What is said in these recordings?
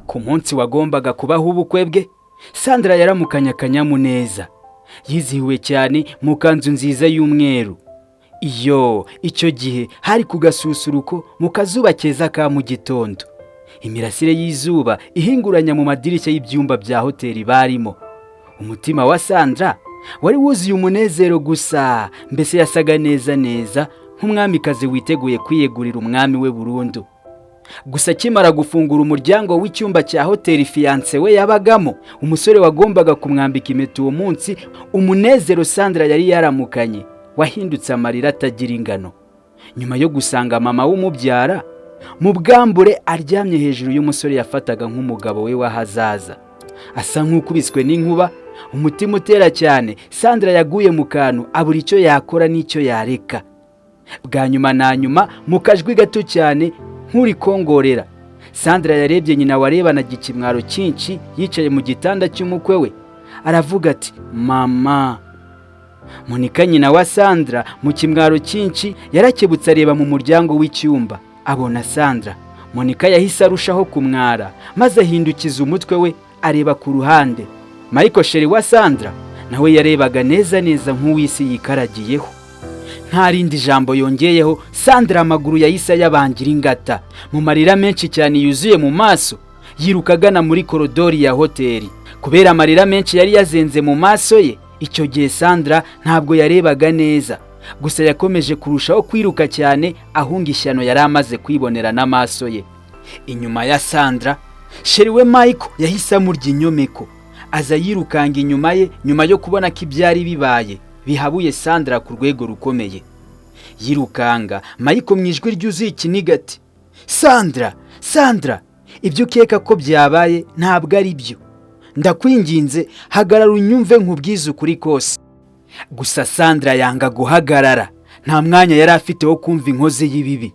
Ku munsi wagombaga kubaho ubukwe bwe, Sandra yaramukanye akanyamuneza, yizihiwe cyane mu kanzu nziza y'umweru. Iyo icyo gihe hari ku gasusuruko, mu kazuba keza ka mu gitondo, imirasire y'izuba ihinguranya mu madirishya y'ibyumba bya hoteli barimo. Umutima wa Sandra wari wuzuye umunezero gusa, mbese yasaga neza neza nk'umwamikazi witeguye kwiyegurira umwami we burundu. Gusa akimara gufungura umuryango w'icyumba cya hoteli fiancé we yabagamo, umusore wagombaga kumwambika impeta uwo munsi, umunezero Sandra yari yaramukanye wahindutse amarira atagira ingano nyuma yo gusanga mama w'umubyara mu bwambure aryamye hejuru y'umusore yafataga nk'umugabo we w'ahazaza. Asa nk'ukubiswe n'inkuba, umutima utera cyane, Sandra yaguye mu kantu, abura icyo yakora n'icyo yareka. Bwa nyuma na nyuma, mu kajwi gato cyane nk'uri kongorera, Sandra yarebye nyina warebanaga ikimwaro cyinshi yicaye mu gitanda cy'umukwe we, aravuga ati: "Mama." Monika, nyina wa Sandra, mu kimwaro cyinshi yarakebutse, areba mu muryango w'icyumba, abona Sandra. Monika yahise arushaho kumwara, maze ahindukiza umutwe we areba ku ruhande. Michael, chéri wa Sandra, nawe yarebaga neza neza nk'uw'isi yikaragiyeho. Nta rindi jambo yongeyeho, Sandra amaguru yahise ayabangira ingata. Mu marira menshi cyane yuzuye mu maso, yiruka agana muri korodori ya hoteli. Kubera amarira menshi yari yazenze mu maso ye icyo gihe, Sandra ntabwo yarebaga neza. Gusa yakomeje kurushaho kwiruka cyane, ahunga ishyano yari amaze kwibonera n'amaso ye. Inyuma ya Sandra, chéri we Michael yahise amurya inyomeko, aza yirukanga inyuma ye nyuma yo kubona ko ibyari bibaye bihabuye Sandra ku rwego rukomeye. Yirukanga, Michael mu ijwi ryuzuye ikiniga ati: "Sandra, Sandra, ibyo ukeka ko byabaye ntabwo ari byo. Ndakwinginze, hagarara unyumve nkubwize ukuri kose." Gusa Sandra yanga guhagarara. Nta mwanya yari afite wo kumva inkozi y'ibibi.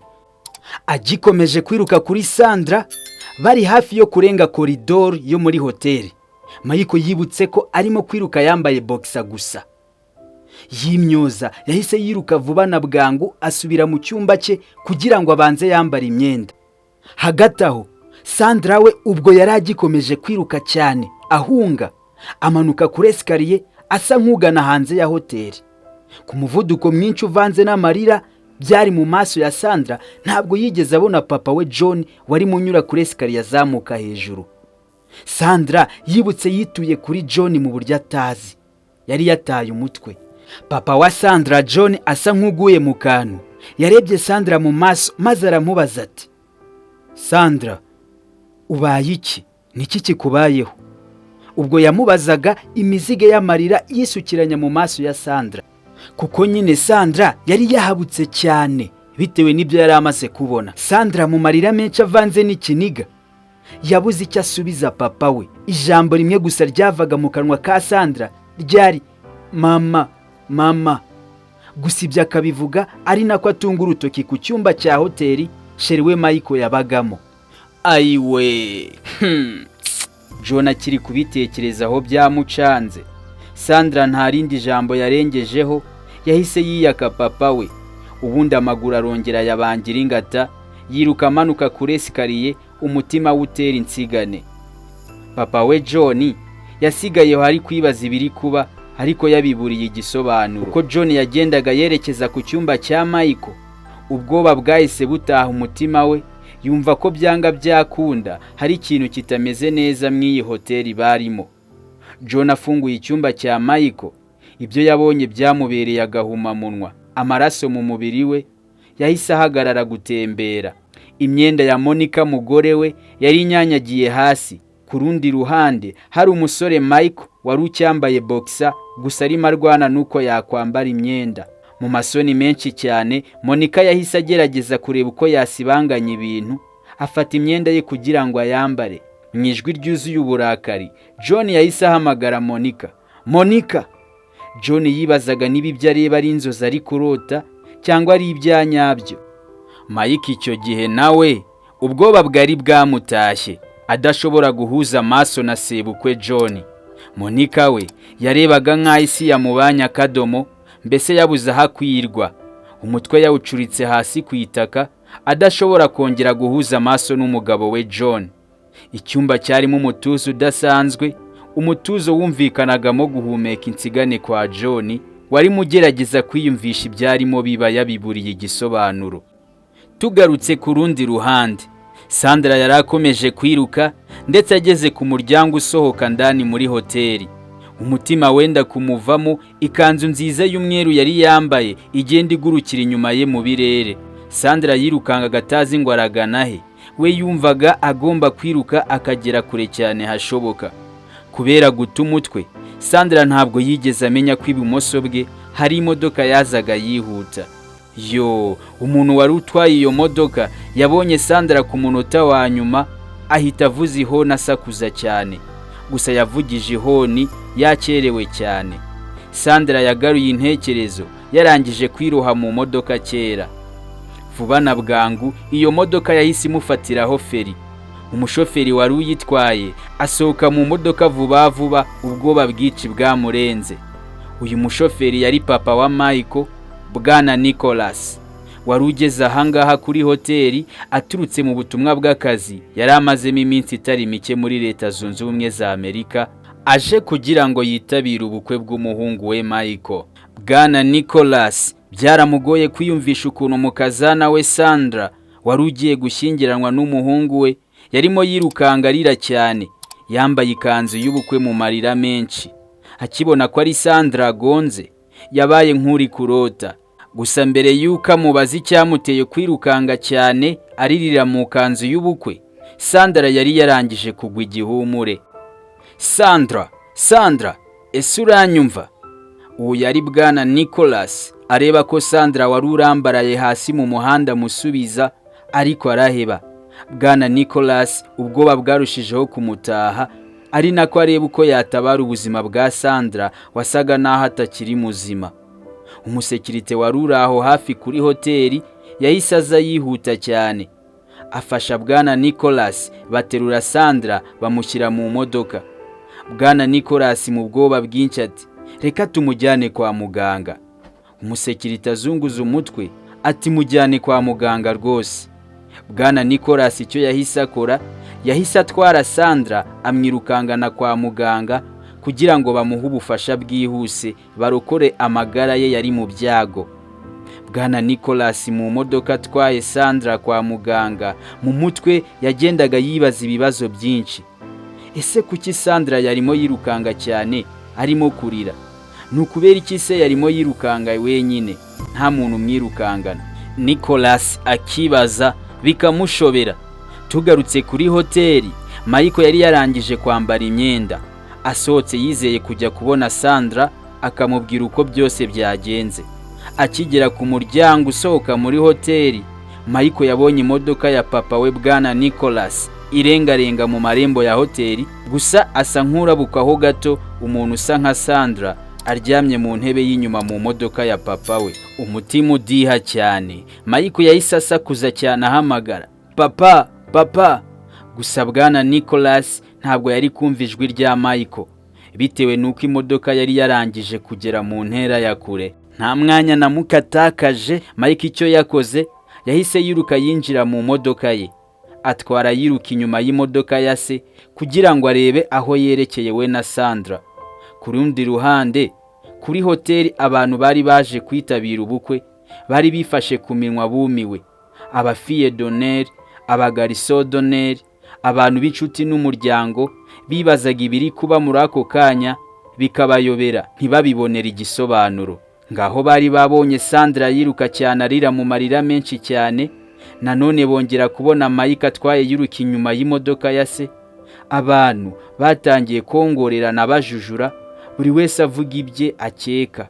Agikomeje kwiruka kuri Sandra, bari hafi yo kurenga koridoro yo muri hoteli, Michael yibutse ko arimo kwiruka yambaye boxer gusa. Yimyoza, yahise yiruka vuba na bwangu, asubira mu cyumba cye kugira ngo abanze yambare imyenda. Hagati aho, Sandra we ubwo yari agikomeje kwiruka cyane ahunga, amanuka kuri escalier asa nk'ugana hanze ya hoteli ku muvuduko mwinshi uvanze n'amarira byari mu maso ya Sandra. Ntabwo yigeze abona papa we John wari unyura kuri escalier azamuka hejuru. Sandra yibutse yituye kuri John mu buryo atazi, yari yataye umutwe. Papa wa Sandra John asa nk'uguye mu kantu. Yarebye Sandra mu maso maze aramubaza ati: "Sandra, ubaye iki? Niki kikubayeho?" Ubwo yamubazaga, imizigo y'amarira yisukiranya mu maso ya Sandra, kuko nyine Sandra yari yahabutse cyane bitewe n'ibyo yari amaze kubona. Sandra mu marira menshi avanze n'ikiniga yabuze icyo asubiza papa we. Ijambo rimwe gusa ryavaga mu kanwa ka Sandra ryari "Mama, mama". Gusa ibyo akabivuga ari nako atunga urutoki ku cyumba cya hoteli chéri we Michael yabagamo. Ayiwe! John akiri kubitekerezaho byamucanze. Sandra nta rindi jambo yarengejeho, yahise yiyaka papa we, ubundi amaguru arongera yabangira ingata, yiruka amanuka kuri escalier, umutima we utera insigane. Papa we John yasigayeho ari kwibaza ibiri kuba, ariko yabiburiye igisobanuro. Uko John yagendaga yerekeza ku cyumba cya Michael, ubwoba bwahise butaha umutima we, yumva ko byanga byakunda hari ikintu kitameze neza mu iyi hoteli barimo. John afunguye icyumba cya Michael, ibyo yabonye byamubereye agahumamunwa. Amaraso mu mubiri we yahise ahagarara gutembera. Imyenda ya Monica, mugore we, yari inyanyagiye hasi. Ku rundi ruhande hari umusore Michael wari ucyambaye boxer gusa, arimo arwana n'uko yakwambara imyenda. Mu masoni menshi cyane, Monica yahise agerageza kureba uko yasibanganya ibintu, afata imyenda ye kugira ngo ayambare. Mu ijwi ryuzuye uburakari, John yahise ahamagara Monica: "Monica!" John yibazaga niba ibyo areba ari inzozi ari kurota cyangwa ari ibya nyabyo. Mike icyo gihe nawe ubwoba bwari bwamutashye, adashobora guhuza amaso na sebukwe John. Monica we yarebaga nk'aho isi yamubanye akadomo, mbese yabuze aho akwirwa, umutwe yawucuritse hasi ku itaka, adashobora kongera guhuza amaso n'umugabo we John. Icyumba cyarimo umutuzo udasanzwe, umutuzo wumvikanagamo guhumeka insigane kwa John warimo ugerageza kwiyumvisha ibyarimo biba yabiburiye igisobanuro. Tugarutse ku rundi ruhande, Sandra yari akomeje kwiruka ndetse ageze ku muryango usohoka ndani muri hoteli, umutima wenda kumuvamo. Ikanzu nziza y'umweru yari yambaye igenda igurukira inyuma ye mu birere. Sandra yirukangaga atazi ngo aragana he, we yumvaga agomba kwiruka akagera kure cyane hashoboka. Kubera guta umutwe, Sandra ntabwo yigeze amenya ko ibumoso bwe hari imodoka yazaga yihuta. Yo, umuntu wari utwaye iyo modoka yabonye Sandra ku munota wa nyuma, ahita avuza ihoni asakuza cyane. Gusa yavugije ihoni yakerewe cyane. Sandra yagaruye intekerezo yarangije kwiroha mu modoka kera. Vuba na bwangu iyo modoka yahise imufatiraho feri. Umushoferi wari uyitwaye asohoka mu modoka vuba vuba, ubwoba bwinshi bwamurenze. Uyu mushoferi yari papa wa Michael, Bwana Nicholas, wari ugeze ahangaha kuri hoteli aturutse mu butumwa bw'akazi yari amazemo iminsi itari mike muri Leta Zunze Ubumwe za Amerika, aje kugira ngo yitabire ubukwe bw'umuhungu we Michael. Bwana Nicholas byaramugoye kwiyumvisha ukuntu umukazana we Sandra wari ugiye gushyingiranwa n'umuhungu we yarimo yirukanga arira cyane, yambaye ikanzu y'ubukwe mu marira menshi. Akibona ko ari Sandra agonze, yabaye nk'uri kurota. Gusa mbere y'uko amubaza icyamuteye kwirukanga cyane aririra mu kanzu y'ubukwe, Sandra yari yarangije kugwa igihumure. "Sandra, Sandra, ese uranyumva?" Uwo yari Bwana Nicholas, areba ko Sandra wari urambaraye hasi mu muhanda amusubiza, ariko araheba. Bwana Nicholas ubwoba bwarushijeho kumutaha, ari nako areba uko yatabara ubuzima bwa Sandra wasaga n'aho atakiri muzima. Umusekirite wari uri aho hafi kuri hoteli yahise aza yihuta cyane, afasha Bwana Nicholas, baterura Sandra bamushyira mu modoka. Bwana Nicholas mu bwoba bwinshi ati: "Reka tumujyane kwa muganga." Umusekirite azunguza umutwe ati: "Mujyane kwa muganga rwose." Bwana Nicholas icyo yahise akora, yahise atwara Sandra amwirukangana kwa muganga kugira ngo bamuhe ubufasha bwihuse, barokore amagara ye yari mu byago. Bwana Nicholas mu modoka atwaye Sandra kwa muganga, mu mutwe yagendaga yibaza ibibazo byinshi. Ese kuki Sandra yarimo yirukanga cyane arimo kurira? Ni ukubera iki se yarimo yirukanga wenyine, nta muntu umwirukangana? Nicholas akibaza bikamushobera. Tugarutse kuri hoteli, Michael yari yarangije kwambara imyenda, asohotse yizeye kujya kubona Sandra akamubwira uko byose byagenze. Akigera ku muryango usohoka muri hoteli, Michael yabonye imodoka ya papa we Bwana Nicholas irengarenga mu marembo ya hoteli. Gusa asa nk'urabukaho gato umuntu usa nka Sandra aryamye mu ntebe y'inyuma mu modoka ya papa we. Umutima udiha cyane, Michael yahise asakuza cyane ahamagara: "Papa, papa!" Gusa Bwana Nicholas ntabwo yari kumva ijwi rya Michael bitewe n'uko imodoka yari yarangije kugera mu ntera ya kure. Nta mwanya na muke atakaje, Mike icyo yakoze yahise yiruka yinjira mu modoka ye, atwara yiruka inyuma y'imodoka ya se kugira ngo arebe aho yerekeye we na Sandra. Ku rundi ruhande, kuri hoteli, abantu bari baje kwitabira ubukwe bari bifashe ku minwa bumiwe. Aba filles d'honneur, aba garçons d'honneur, abantu b'inshuti n'umuryango bibazaga ibiri kuba muri ako kanya bikabayobera, ntibabibonere igisobanuro. Ngaho bari babonye Sandra yiruka cyane arira mu marira menshi cyane, nanone bongera kubona Mike atwaye yiruka inyuma y'imodoka ya se. Abantu batangiye kongorerana bajujura, buri wese avuga ibye akeka.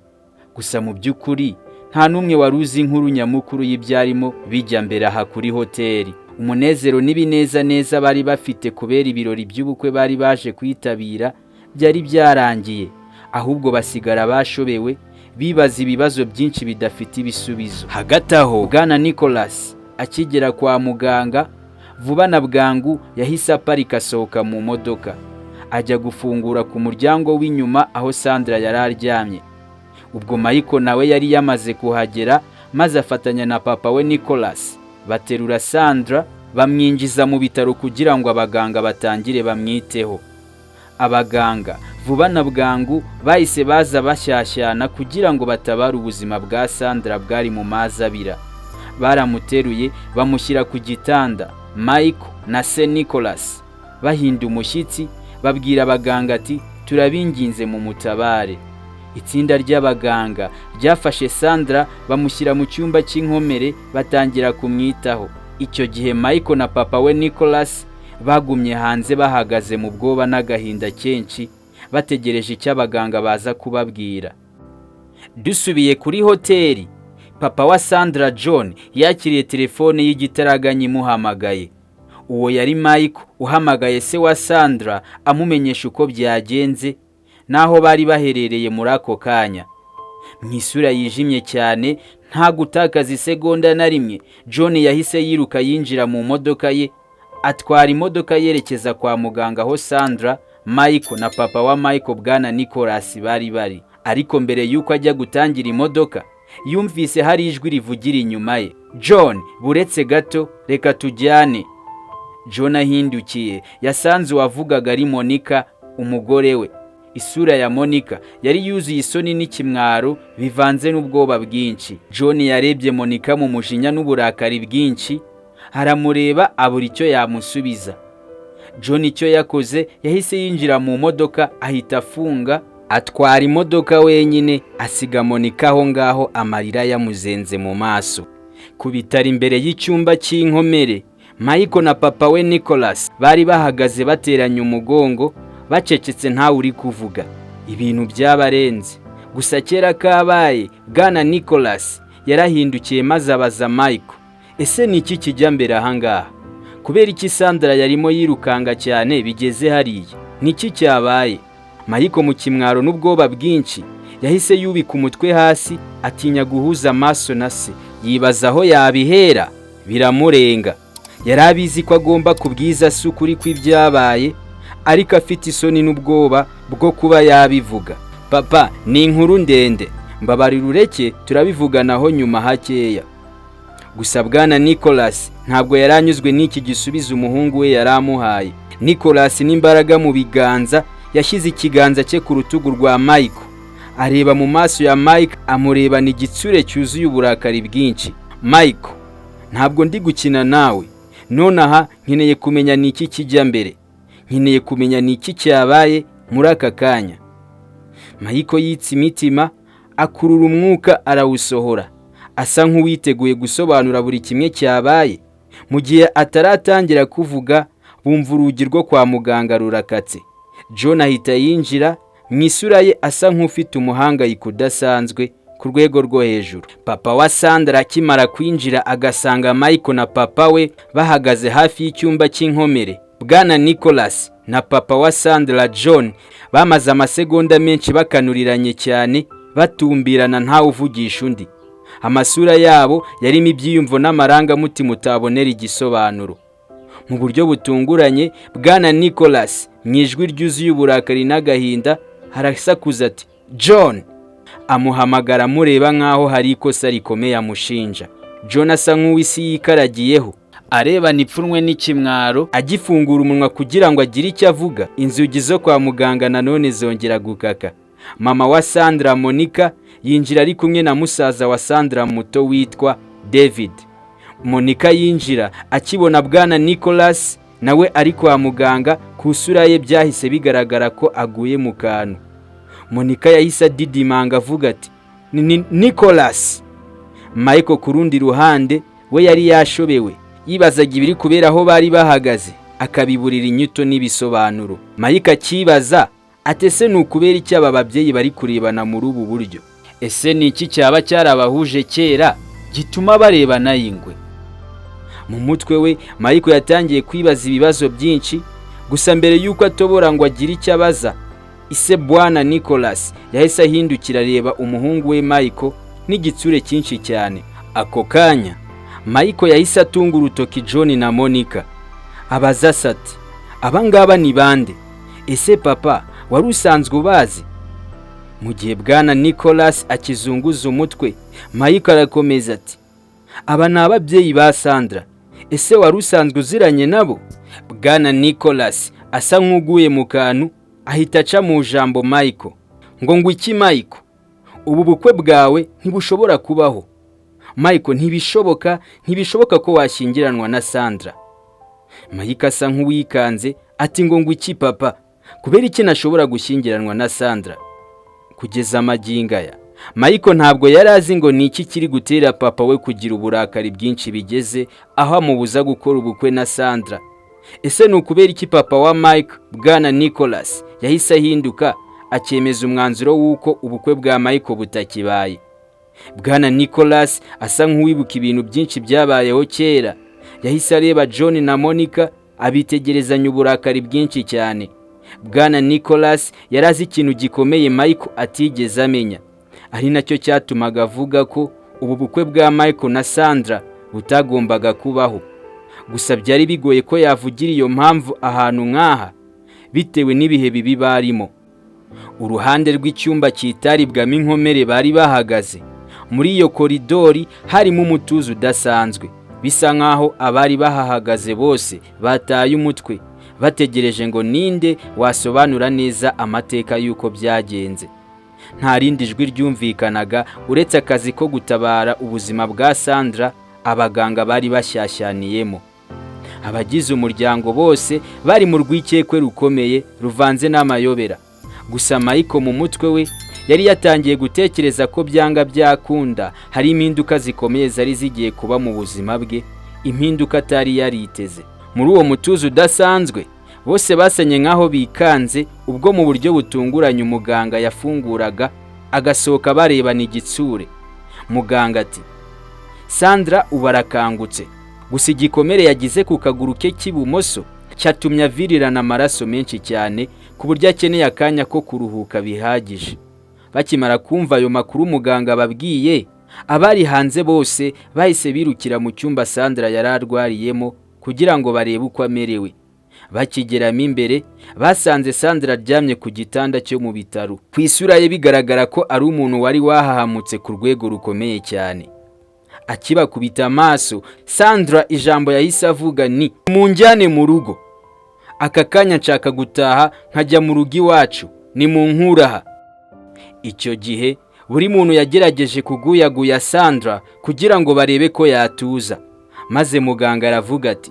Gusa mu by'ukuri nta n'umwe wari uzi inkuru nyamukuru y'ibyarimo bijya mbere aha kuri hoteli. Umunezero n'ibinezaneza bari bafite kubera ibirori by'ubukwe bari baje kwitabira byari byarangiye, ahubwo basigara bashobewe, bibaza ibibazo byinshi bidafite ibisubizo. Hagati aho, Bwana Nicholas akigera kwa muganga, vuba na bwangu yahise aparika, asohoka mu modoka, ajya gufungura ku muryango w'inyuma aho Sandra yari aryamye. Ubwo Michael nawe yari yamaze kuhagera, maze afatanya na papa we Nicholas baterura Sandra. Bamwinjiza mu bitaro kugira ngo abaganga batangire bamwiteho. Abaganga vuba na bwangu bahise baza bashyashyana kugira ngo batabare ubuzima bwa Sandra bwari mu mazi abira. Baramuteruye, bamushyira ku gitanda. Michael na se Nicholas bahinda umushyitsi, babwira abaganga ati: "Turabinginze, mu mutabare." Itsinda ry'abaganga ryafashe Sandra, bamushyira mu cyumba cy'inkomere, batangira kumwitaho. Icyo gihe Michael na papa we Nicholas bagumye hanze, bahagaze mu bwoba n'agahinda kenshi, bategereje icyo abaganga baza kubabwira. Dusubiye kuri hoteli, papa wa Sandra John yakiriye telefone y'igitaraganya imuhamagaye. Uwo yari Michael uhamagaye se wa Sandra, amumenyesha uko byagenze n'aho bari baherereye muri ako kanya. Mu isura yijimye cyane, nta gutakaza isegonda na rimwe, John yahise yiruka yinjira mu modoka ye, atwara imodoka yerekeza kwa muganga aho Sandra, Michael na papa wa Michael, bwana Nicholas, bari bari. Ariko mbere y'uko ajya gutangira imodoka, yumvise hari ijwi rivugira inyuma ye: "John, buretse gato, reka tujyane." John ahindukiye, yasanze uwavugaga ari Monica, umugore we. Isura ya Monica yari yuzuye isoni n'ikimwaro bivanze n'ubwoba bwinshi. John yarebye Monica mu mujinya n'uburakari bwinshi, aramureba abura icyo yamusubiza. John icyo yakoze, yahise yinjira mu modoka, ahita afunga, atwara imodoka wenyine, asiga Monica aho ngaho, amarira yamuzenze mu maso. Ku bitaro, imbere y'icyumba cy'inkomere, Michael na papa we Nicholas bari bahagaze bateranye umugongo, bacecetse, ntawe uri kuvuga. Ibintu byabarenze. Gusa kera kabaye, bwana Nicholas yarahindukiye maze abaza Michael: "Ese ni iki kijya mbere ahangaha? Kubera iki Sandra yarimo yirukanga cyane bigeze hariya? Ni iki cyabaye?" Michael mu kimwaro n'ubwoba bwinshi yahise yubika umutwe hasi, atinya guhuza amaso na se, yibaza aho yabihera biramurenga. Yari abizi ko agomba kubwiza se ukuri kw'ibyabaye, ariko afite isoni n'ubwoba bwo kuba yabivuga. "Papa, ni inkuru ndende, mbabarira ureke turabivuganaho nyuma hakeya." Gusa bwana Nicholas ntabwo yari anyuzwe n'iki gisubizo umuhungu we yari amuhaye. Nicholas n'imbaraga mu biganza yashyize ikiganza cye ku rutugu rwa Michael, areba mu maso ya Mike, amurebana igitsure cyuzuye uburakari bwinshi. "Michael, ntabwo ndi gukina nawe nonaha. Nkeneye kumenya ni iki kijya mbere, nkeneye kumenya ni iki cyabaye muri aka kanya." Michael yitse imitima, akurura umwuka arawusohora, asa nk'uwiteguye gusobanura buri kimwe cyabaye. Mu gihe ataratangira kuvuga, bumva urugi rwo kwa muganga rurakatse. John ahita yinjira, mu isura ye asa nk'ufite umuhangayiko udasanzwe ku rwego rwo hejuru. Papa wa Sandra akimara kwinjira agasanga Michael na papa we bahagaze hafi y'icyumba cy'inkomere, bwana Nicholas na papa wa Sandra John bamaze amasegonda menshi bakanuriranye cyane, batumbirana, ntawe uvugisha undi. Amasura yabo yarimo ibyiyumvo n'amarangamutima utabonera igisobanuro. Mu buryo butunguranye, bwana Nicholas mu ijwi ryuzuye uburakari n'agahinda harasakuza ati: "John!" Amuhamagara amureba nk'aho hari ikosa rikomeye amushinja. John asa nk'uw'isi yikaragiyeho, arebana ipfunwe n'ikimwaro. Agifungura umunwa kugira ngo agire icyo avuga, inzugi zo kwa muganga nanone zongera gukaka. Mama wa Sandra Monica yinjira ari kumwe na musaza wa Sandra muto witwa David. Monica yinjira, akibona bwana Nicholas nawe ari kwa muganga, ku isura ye byahise bigaragara ko aguye mu kantu. Monica yahise adidimanga, avuga ati: "Ni Nicholas." Michael ku rundi ruhande we yari yashobewe, yibazaga ibiri kubera aho bari bahagaze, akabiburira inyito n'ibisobanuro. Mike akibaza ati: "Ese ni ukubera iki aba babyeyi bari kurebana muri ubu buryo? Ese ni iki cyaba cyarabahuje kera gituma barebana y'ingwe?" Mu mutwe we, Michael yatangiye kwibaza ibibazo byinshi. Gusa mbere y'uko atobora ngo agire icyo abaza ise, bwana Nicholas yahise ahindukira, areba umuhungu we Michael n'igitsure cyinshi cyane. Ako kanya Michael yahise atunga urutoki John na Monica, abaza ati: "Aba ngaba ni bande? Ese papa, wari usanzwe ubazi?" Mu gihe bwana Nicholas akizunguza umutwe, Michael arakomeza ati: "Aba ni ababyeyi ba Sandra. Ese wari usanzwe uziranye nabo? Bwana Nicholas asa nk'uguye mu kantu, ahita aca mu jambo Michael ngo iki? Michael, ubu bukwe bwawe ntibushobora kubaho. Michael, ntibishoboka, ntibishoboka ko washyingiranwa na Sandra. Mike asa nk'uwikanze ati: ngo iki papa? Kubera iki ntashobora gushyingiranwa na Sandra?" Kugeza amagingo aya, Michael ntabwo yari azi ngo ni iki kiri gutera papa we kugira uburakari bwinshi bigeze aho amubuza gukora ubukwe na Sandra. Ese ni ukubera iki papa wa Mike, bwana Nicholas, yahise ahinduka akemeza umwanzuro w'uko ubukwe bwa Michael butakibaye? Bwana Nicholas asa nk'uwibuka ibintu byinshi byabayeho kera. Yahise areba John na Monica, abitegerezanya uburakari bwinshi cyane. Bwana Nicholas yari azi ikintu gikomeye Michael atigeze amenya, ari nacyo cyatumaga avuga ko ubu bukwe bwa Michael na Sandra butagombaga kubaho. Gusa byari bigoye ko yavugira iyo mpamvu ahantu nk'aha bitewe n'ibihe bibi barimo. Uruhande rw'icyumba cyitaribwamo inkomere bari bahagaze, muri iyo koridori harimo umutuzo udasanzwe, bisa nk'aho abari bahahagaze bose bataye umutwe, bategereje ngo ninde wasobanura neza amateka y'uko byagenze. Nta rindi jwi ryumvikanaga uretse akazi ko gutabara ubuzima bwa Sandra abaganga bari bashyashyaniyemo. Abagize umuryango bose bari mu rwikekwe rukomeye ruvanze n'amayobera. Gusa Michael mu mutwe we yari yatangiye gutekereza ko byanga byakunda hari impinduka zikomeye zari zigiye kuba mu buzima bwe, impinduka atari yariteze. Muri uwo mutuzo udasanzwe, bose basanye nk'aho bikanze ubwo mu buryo butunguranye umuganga yafunguraga agasohoka barebana igitsure. Muganga ati: "Sandra ubu arakangutse, gusa igikomere yagize ku kaguru ke k'ibumoso cyatumye avirirana amaraso menshi cyane, ku buryo akeneye akanya ko kuruhuka bihagije." Bakimara kumva ayo makuru muganga babwiye, abari hanze bose bahise birukira mu cyumba Sandra yari arwariyemo kugira ngo barebe uko amerewe. Bakigeramo imbere, basanze Sandra aryamye ku gitanda cyo mu bitaro, ku isura ye bigaragara ko ari umuntu wari wahahamutse ku rwego rukomeye cyane. Akibakubita amaso, Sandra ijambo yahise avuga ni: "Munjyane mu rugo aka kanya, nshaka gutaha nkajya mu rugo iwacu, ni mu nkuraha." Icyo gihe buri muntu yagerageje kuguyaguya Sandra kugira ngo barebe ko yatuza, maze muganga aravuga ati: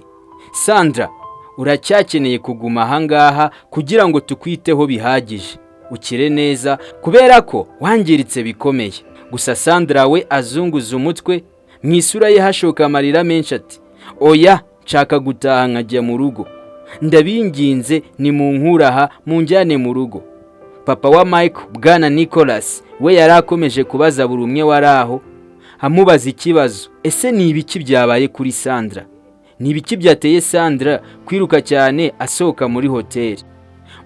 "Sandra, uracyakeneye kuguma ahangaha kugira ngo tukwiteho bihagije, ukire neza, kubera ko wangiritse bikomeye." Gusa Sandra we azunguza umutwe, mu isura ye hashoka amarira menshi, ati: "Oya, nshaka gutaha nkajya mu rugo, ndabinginze, ni mu nkuraha munjyane mu rugo." Papa wa Mike, bwana Nicholas, we yari akomeje kubaza buri umwe wari aho, amubaza ikibazo: ese ni ibiki byabaye kuri Sandra? Ni ibiki byateye Sandra kwiruka cyane asohoka muri hoteli?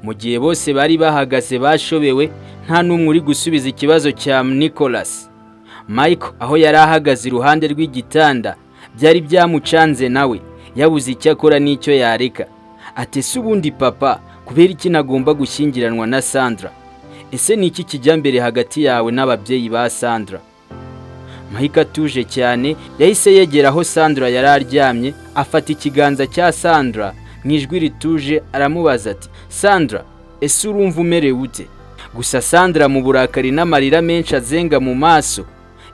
Mu gihe bose bari bahagaze bashobewe, nta n'umwe uri gusubiza ikibazo cya Nicholas, Mike aho yari ahagaze iruhande rw'igitanda byari byamucanze, nawe yabuze icyo akora n'icyo yareka. Ati: "Ese ubundi papa, kubera iki nagomba gushyingiranwa na Sandra? Ese ni iki kijya mbere hagati yawe n'ababyeyi ba Sandra?" Mike atuje cyane yahise yegera aho Sandra yari aryamye, afata ikiganza cya Sandra, mu ijwi rituje aramubaza ati: "Sandra, ese urumva umerewe ute?" Gusa Sandra mu burakari n'amarira menshi azenga mu maso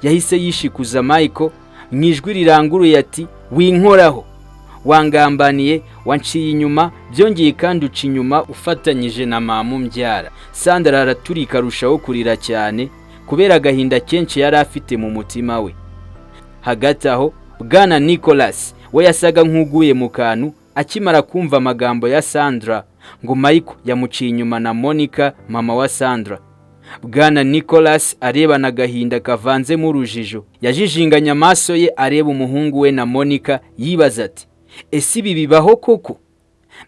yahise yishikuza Michael, mu ijwi riranguruye ati: "Winkoraho, wangambaniye, wanciye inyuma, byongeye kandi uca inyuma ufatanyije na mama umbyara." Sandra araturika, arushaho kurira cyane kubera agahinda kenshi yari afite mu mutima we. Hagati aho, bwana Nicholas we yasaga nk'uguye mu kantu akimara kumva amagambo ya Sandra ngo Michael yamuciye inyuma na Monica, mama wa Sandra. Bwana Nicholas arebana agahinda kavanzemo urujijo, yajijinganya amaso ye areba umuhungu we na Monica, yibaza ati: "Ese ibi bibaho koko?"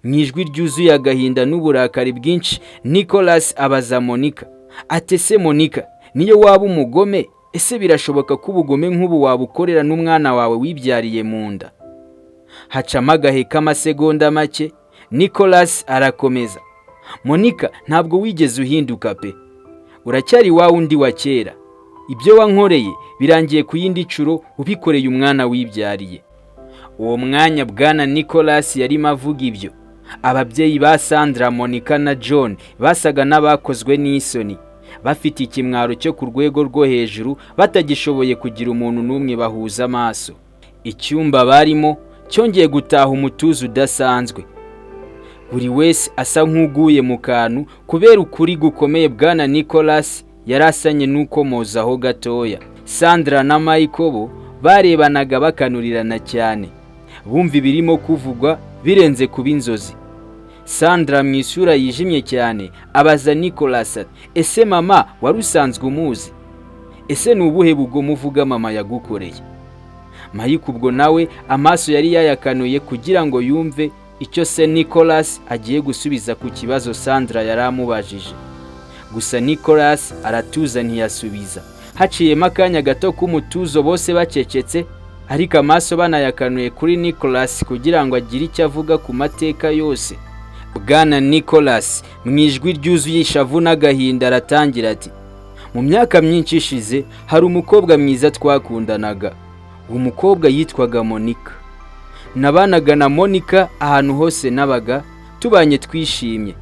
Mu ijwi ryuzuye agahinda n'uburakari bwinshi, Nicholas abaza Monica ati: "Ese Monica, niyo waba umugome, ese birashoboka ko ubugome nk'ubu wabukorera n'umwana wawe wibyariye mu nda?" Hacamo agahe k'amasegonda make, Nicholas arakomeza: "Monica, ntabwo wigeze uhinduka pe, uracyari wa wundi wa kera. Ibyo wankoreye birangiye ku yindi nshuro ubikoreye umwana wibyariye." Uwo mwanya bwana Nicholas yarimo avuga ibyo, ababyeyi ba Sandra, Monica na John, basaga n'abakozwe n'isoni, bafite ikimwaro cyo ku rwego rwo hejuru, batagishoboye kugira umuntu n'umwe bahuza amaso. Icyumba barimo cyongeye gutaha umutuzo udasanzwe, buri wese asa nk'uguye mu kantu kubera ukuri gukomeye bwana Nicholas yari asanye n'ukomozaho gatoya. Sandra na Michael bo barebanaga bakanurirana cyane, bumva ibirimo kuvugwa birenze kuba inzozi. Sandra mu isura yijimye cyane abaza Nicholas ati: "Ese mama wari usanzwe umuzi? Ese ni ubuhe bugomo uvuga mama yagukoreye?" Mike ubwo nawe amaso yari yayakanuye kugira ngo yumve icyo se Nicholas agiye gusubiza ku kibazo Sandra yari amubajije. Gusa Nicholas aratuza, ntiyasubiza. Haciyemo akanya gato k'umutuzo, bose bacecetse ariko amaso banayakanuye kuri Nicholas kugira ngo agire icyo avuga ku mateka yose. Bwana Nicholas mu ijwi ryuzuye ishavu n'agahinda aratangira ati: "Mu myaka myinshi ishize hari umukobwa mwiza twakundanaga. Uwo mukobwa yitwaga Monica. Nabanaga na Monica ahantu hose nabaga, tubanye twishimye.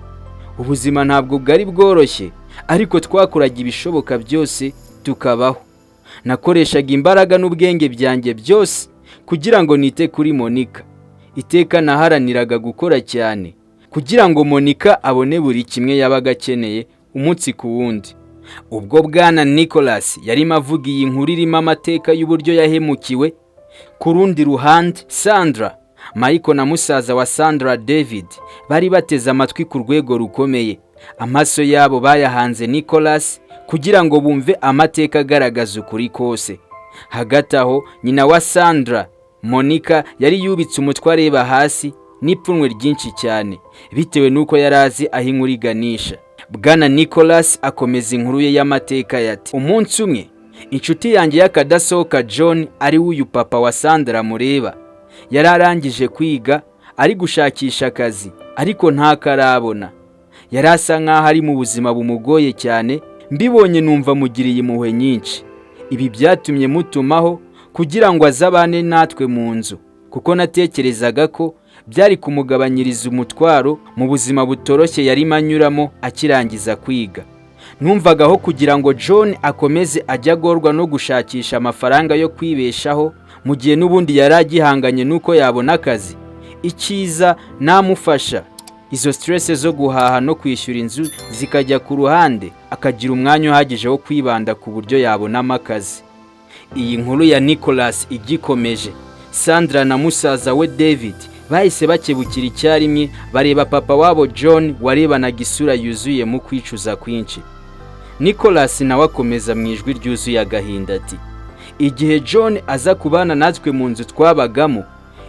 Ubuzima ntabwo bwari bworoshye, ariko twakoraga ibishoboka byose tukabaho. Nakoreshaga imbaraga n'ubwenge byanjye byose kugira ngo nite kuri Monica. Iteka naharaniraga gukora cyane kugira ngo Monica abone buri kimwe yabaga akeneye umunsi ku wundi." Ubwo bwana Nicholas yarimo avuga iyi nkuru irimo amateka y'uburyo yahemukiwe, ku rundi ruhande Sandra, Michael na musaza wa Sandra David bari bateze amatwi ku rwego rukomeye. Amaso yabo bayahanze Nicholas kugira ngo bumve amateka agaragaza ukuri kose. Hagati aho nyina wa Sandra, Monica, yari yubitse umutwe areba hasi n'ipfunwe ryinshi cyane, bitewe n'uko yari azi aho inkuru iganisha. Bwana Nicholas akomeza inkuru ye y'amateka yati: "Umunsi umwe inshuti yanjye y'akadasohoka John, ari we uyu papa wa Sandra mureba, yari arangije kwiga ari gushakisha akazi ariko ntakarabona. Yari asa nk'aho ari mu buzima bumugoye cyane. Mbibonye numva mugiriye impuhwe nyinshi. Ibi byatumye mutumaho kugira ngo aze abane natwe mu nzu, kuko natekerezaga ko byari kumugabanyiriza umutwaro mu buzima butoroshye yarimo anyuramo akirangiza kwiga. Numvagaho kugira ngo John akomeze ajye agorwa no gushakisha amafaranga yo kwibeshaho mu gihe n'ubundi yari agihanganye n'uko yabona akazi, icyiza namufasha izo stress zo guhaha no kwishyura inzu zikajya ku ruhande, akagira umwanya uhagije wo kwibanda ku buryo yabonamo akazi." Iyi nkuru ya Nicholas igikomeje, Sandra na musaza we David bahise bakebukira icyarimwe, bareba papa wabo John warebanaga isura yuzuye mu kwicuza kwinshi. Nicholas nawe akomeza mu ijwi ryuzuye agahinda ati: "Igihe John aza kubana natwe mu nzu twabagamo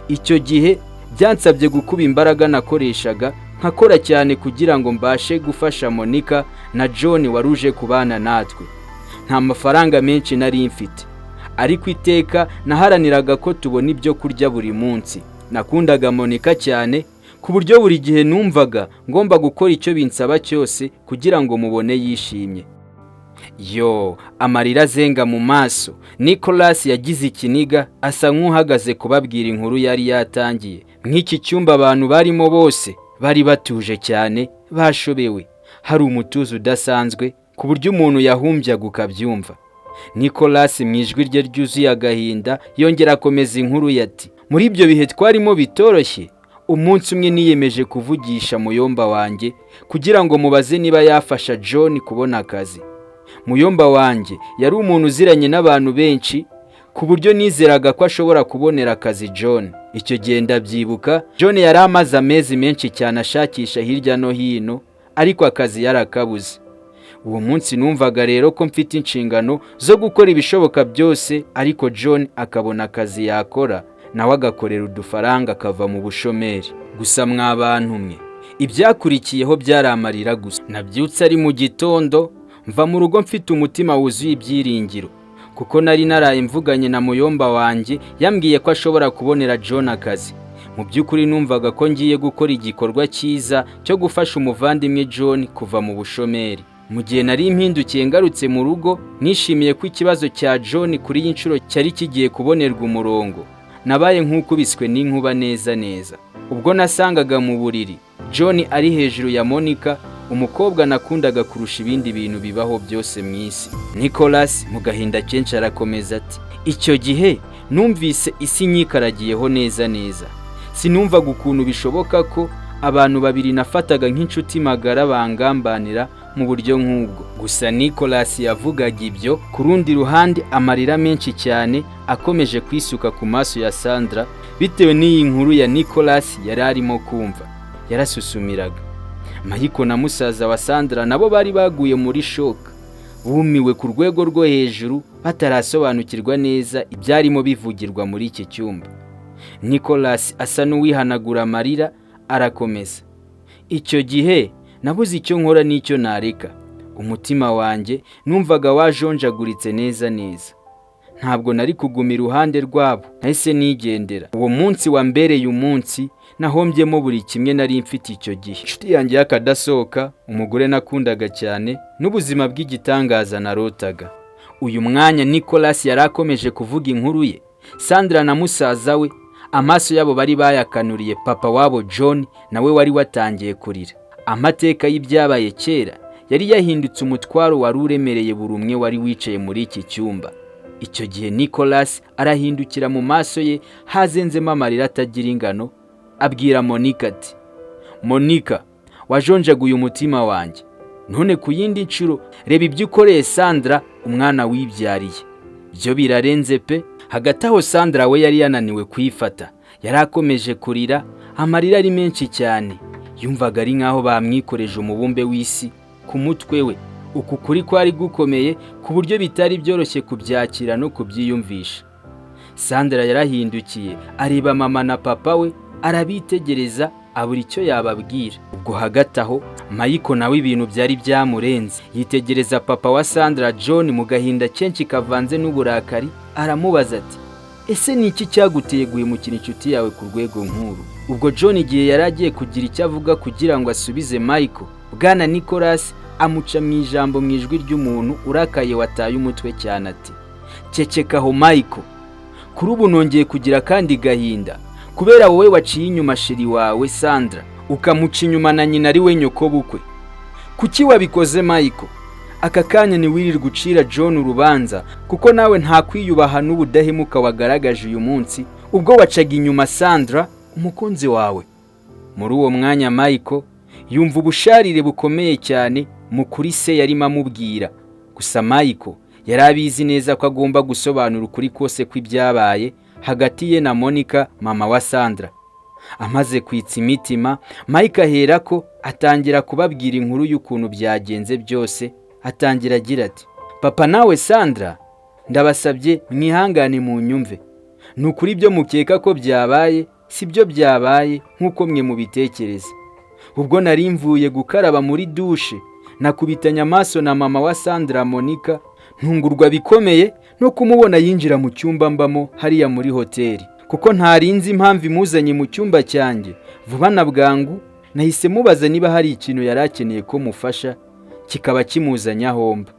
icyo gihe, byansabye gukuba imbaraga nakoreshaga, nkakora cyane kugira ngo mbashe gufasha Monica na John wari uje kubana natwe. Nta mafaranga menshi nari mfite, ariko iteka naharaniraga ko tubona ibyo kurya buri munsi. Nakundaga Monica cyane ku buryo buri gihe numvaga ngomba gukora icyo binsaba cyose kugira ngo mubone yishimye." Yo, amarira azenga mu maso, Nicholas yagize ikiniga, asa nk'uhagaze kubabwira inkuru yari yatangiye. Nk'iki cyumba abantu barimo bose bari batuje cyane, bashobewe, hari umutuzo udasanzwe ku buryo umuntu yahumbyaga ukabyumva. Nicholas mu ijwi rye ryuzuye agahinda yongera akomeza inkuru ati: "Muri ibyo bihe twarimo bitoroshye, umunsi umwe niyemeje kuvugisha muyomba wanjye kugira ngo mubaze niba yafasha John kubona akazi. Muyomba wanjye yari umuntu uziranye n'abantu benshi, ku buryo nizeraga ko ashobora kubonera akazi John. Icyo gihe ndabyibuka, John yari amaze amezi menshi cyane ashakisha hirya no hino, ariko akazi yarakabuze. Uwo munsi numvaga rero ko mfite inshingano zo gukora ibishoboka byose, ariko John akabona akazi yakora, nawe agakorera udufaranga akava mu bushomeri. Gusa mwa bantu mwe, ibyakurikiyeho byari amarira gusa. Nabyutse ari mu gitondo, mva mu rugo mfite umutima wuzuye ibyiringiro, kuko nari naraye mvuganye na muyomba wanjye, yambwiye ko ashobora kubonera John akazi. Mu by'ukuri numvaga ko ngiye gukora igikorwa cyiza cyo gufasha umuvandimwe John kuva mu bushomeri. Mu gihe nari mpindukiye ngarutse mu rugo, nishimiye ko ikibazo cya John kuri iyi nshuro cyari kigiye kubonerwa umurongo. Nabaye nk'ukubiswe n'inkuba neza neza ubwo nasangaga mu buriri John ari hejuru ya Monica, umukobwa nakundaga kurusha ibindi bintu bibaho byose mu isi. Nicholas mu gahinda kenshi arakomeza ati: "Icyo gihe numvise isi nyikaragiyeho neza neza. Sinumvaga ukuntu bishoboka ko abantu babiri nafataga nk'inshuti magara bangambanira mu buryo nk'ubwo." Gusa Nicholas yavugaga ibyo, ku rundi ruhande amarira menshi cyane akomeje kwisuka ku maso ya Sandra bitewe n'iyi nkuru ya Nicholas yari arimo kumva. Yarasusumiraga. Michael na musaza wa Sandra nabo bari baguye muri shock, bumiwe ku rwego rwo hejuru, batarasobanukirwa neza ibyarimo bivugirwa muri iki cyumba. Nicholas asa n'uwihanagura amarira, arakomeza: "Icyo gihe nabuze icyo nkora n'icyo nareka. Umutima wanjye numvaga wajonjaguritse neza neza. Ntabwo nari kuguma iruhande rwabo, nahise nigendera. Uwo munsi wambereye umunsi nahombyemo buri kimwe nari mfite icyo gihe: inshuti yanjye y'akadasohoka, umugore nakundaga cyane, n'ubuzima bw'igitangaza narotaga." Uyu mwanya Nicholas yari akomeje kuvuga inkuru ye. Sandra na musaza we amaso yabo bari bayakanuriye papa wabo John, nawe wari watangiye kurira. Amateka y'ibyabaye kera yari yahindutse umutwaro wari uremereye buri umwe wari wicaye muri iki cyumba. Icyo gihe Nicholas arahindukira, mu maso ye hazenzemo amarira atagira ingano, abwira Monica ati: "Monica, wajonjaguye umutima wanjye, none ku yindi nshuro reba ibyo ukoreye Sandra, umwana wibyariye. Byo birarenze pe." Hagati aho Sandra we yari yananiwe kwifata, yari akomeje kurira, amarira ari menshi cyane. Yumvaga ari nk'aho bamwikoreje umubumbe w'isi ku mutwe we. Uku kuri kwari gukomeye ku buryo bitari byoroshye kubyakira no kubyiyumvisha. Sandra yarahindukiye, areba mama na papa we, arabitegereza, abura icyo yababwira. Ubwo hagati aho Michael nawe ibintu byari byamurenze, yitegereza papa wa Sandra John mu gahinda kenshi kavanze n'uburakari, aramubaza ati: "Ese ni iki cyaguteye guhemukira inshuti yawe ku rwego nk'uru?" Ubwo John igihe yari agiye kugira icyo avuga kugira ngo asubize Michael, bwana Nicholas amuca mu ijambo mu ijwi ry'umuntu urakaye wataye umutwe cyane ati: "Ceceka aho Michael. Kuri ubu nongeye kugira akandi gahinda kubera wowe waciye inyuma chérie wawe Sandra, ukamuca inyuma na nyina ari we nyokobukwe. Kuki wabikoze, Michael? Aka kanya ntiwirirwe ucira John urubanza, kuko nawe nta kwiyubaha n'ubudahemuka wagaragaje uyu munsi ubwo wacaga inyuma Sandra, umukunzi wawe." Muri uwo mwanya Michael yumva ubusharire bukomeye cyane mu kuri se yarimo amubwira. Gusa Michael yari abizi neza ko agomba gusobanura ukuri kose kw'ibyabaye hagati ye na Monica, mama wa Sandra. Amaze kwitsa imitima, Mike ahera ko atangira kubabwira inkuru y'ukuntu byagenze byose. Atangira agira ati: "Papa nawe Sandra, ndabasabye mwihangane mu nyumve. Ni ukuri ibyo mukeka ko byabaye si byo byabaye nk'uko mwe mubitekereza. Ubwo nari mvuye gukaraba muri douche, nakubitanye amaso na mama wa Sandra Monica, ntungurwa bikomeye no kumubona yinjira mu cyumba mbamo hariya muri hoteli, kuko ntarinzi impamvu imuzanye mu cyumba cyanjye. Vuba na bwangu nahise mubaza niba hari ikintu yari akeneye ko mufasha, kikaba kimuzanye aho mba."